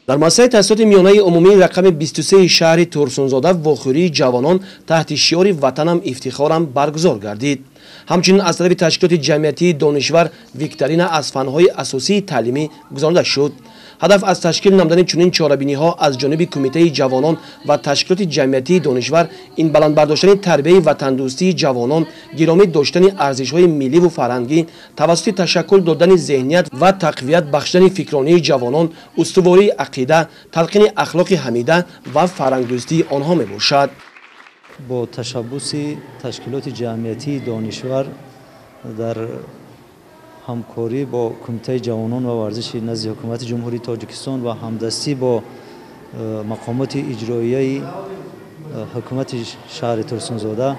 Дар муассисаи таҳсилоти миёнаи умумии рақами 23 шаҳри Турсунзода вохӯрии ҷавонон таҳти шиори «Ватанам ифтихорам» баргузор гардид. Ҳамчунин аз тарафи ташкилоти ҷамъиятии Донишвар викторина аз фанҳои асосии таълимӣ гузаронида шуд. Ҳадаф аз ташкил намудани чунин чорабиниҳо аз ҷониби Кумитаи ҷавонон ва ташкилоти ҷамъиятии Донишвар ин баланд бардоштани тарбияи ватандӯстии ҷавонон, гиромӣ доштани арзишҳои милливу фарҳангӣ, тавассути ташаккул додани зеҳният ва тақвият бахшидани фикронии ҷавонон, устувории ақида, талқини ахлоқи ҳамида ва фарҳангдӯстии онҳо мебошад. Бо ташаббуси ташкилоти ҷамъиятии Донишвар дар ҳамкорӣ бо Кумитаи ҷавонон ва варзиши назди Ҳукумати Ҷумҳурии Тоҷикистон ва ҳамдастӣ бо мақомоти иҷроияи ҳукумати шаҳри Турсунзода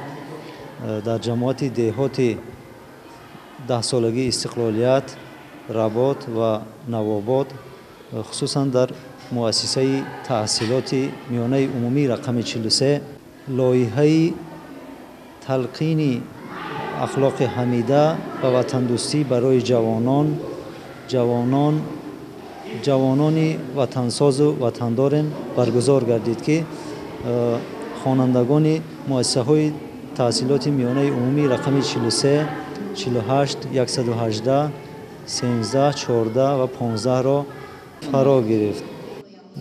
дар ҷамоати деҳоти 10-солагии истиқлолият, Работ ва Навобод, хусусан дар муассисаи таҳсилоти миёнаи умумии рақами 43 лоиҳаи талқини ахлоқи ҳамида ва ватандӯстӣ барои ҷавонон, ҷавонони ватансозу ватандорем баргузор гардид, ки хонандагони муассисаҳои таҳсилоти миёнаи умумии рақами 43, 48, 118, 13, 14 ва 15-ро фаро гирифт.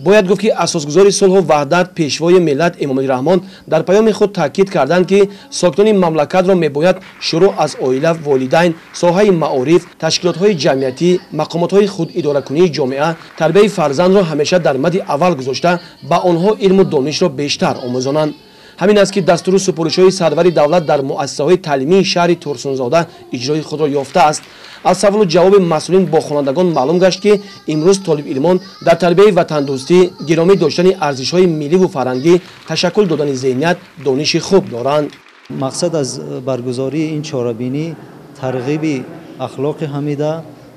Бояд гуфт, ки асосгузори сулҳу ваҳдат, пешвои миллат Эмомалӣ Раҳмон дар паёми худ таъкид карданд, ки сокинони мамлакатро мебояд шурӯъ аз оила, волидайн, соҳаи маориф, ташкилотҳои ҷамъиятӣ, мақомотҳои худидоракунии ҷомеа тарбияи фарзандро ҳамеша дар мадди аввал гузошта, ба онҳо илму донишро бештар омӯзонанд. Ҳамин аст, ки дастуру супоришҳои сарвари давлат дар муассисаҳои таълимии шаҳри Турсунзода иҷрои худро ёфтааст. Аз саволу ҷавоби масъулин бо хонандагон маълум гашт, ки имрӯз толибилмон дар тарбияи ватандӯстӣ, гиромӣ доштани арзишҳои милливу фарҳангӣ, ташаккул додани зеҳният дониши хуб доранд. Мақсад аз баргузории ин чорабинӣ тарғиби ахлоқи ҳамида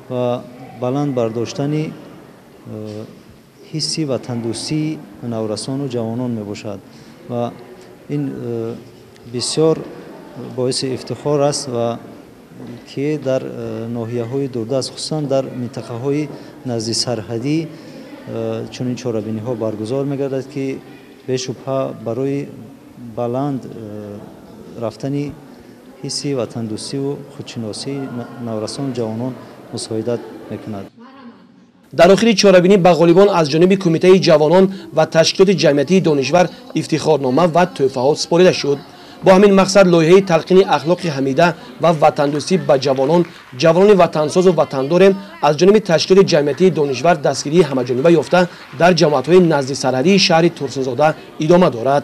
ва баланд бардоштани ҳисси ватандӯстии наврасону ҷавонон мебошад ва ин бисёр боиси ифтихор аст, ва ки дар ноҳияҳои дурдаст, хусусан дар минтақаҳои назди сарҳадӣ чунин чорабиниҳо баргузор мегардад, ки бешубҳа барои баланд рафтани ҳисси ватандӯстиву худшиносии наврасону ҷавонон мусоидат мекунад. Дар охири чорабинӣ ба ғолибон аз ҷониби Кумитаи ҷавонон ва ташкилоти ҷамъиятии Донишвар ифтихорнома ва тӯҳфаҳо супорида шуд. Бо ҳамин мақсад лоиҳаи талқини ахлоқи ҳамида ва ватандӯстӣ ба ҷавонон, ҷавонони ватансозу ватандорем аз ҷониби ташкилоти ҷамъиятии Донишвар дастгирии ҳамаҷониба ёфта, дар ҷамоатҳои назди сарҳадии шаҳри Турсунзода идома дорад.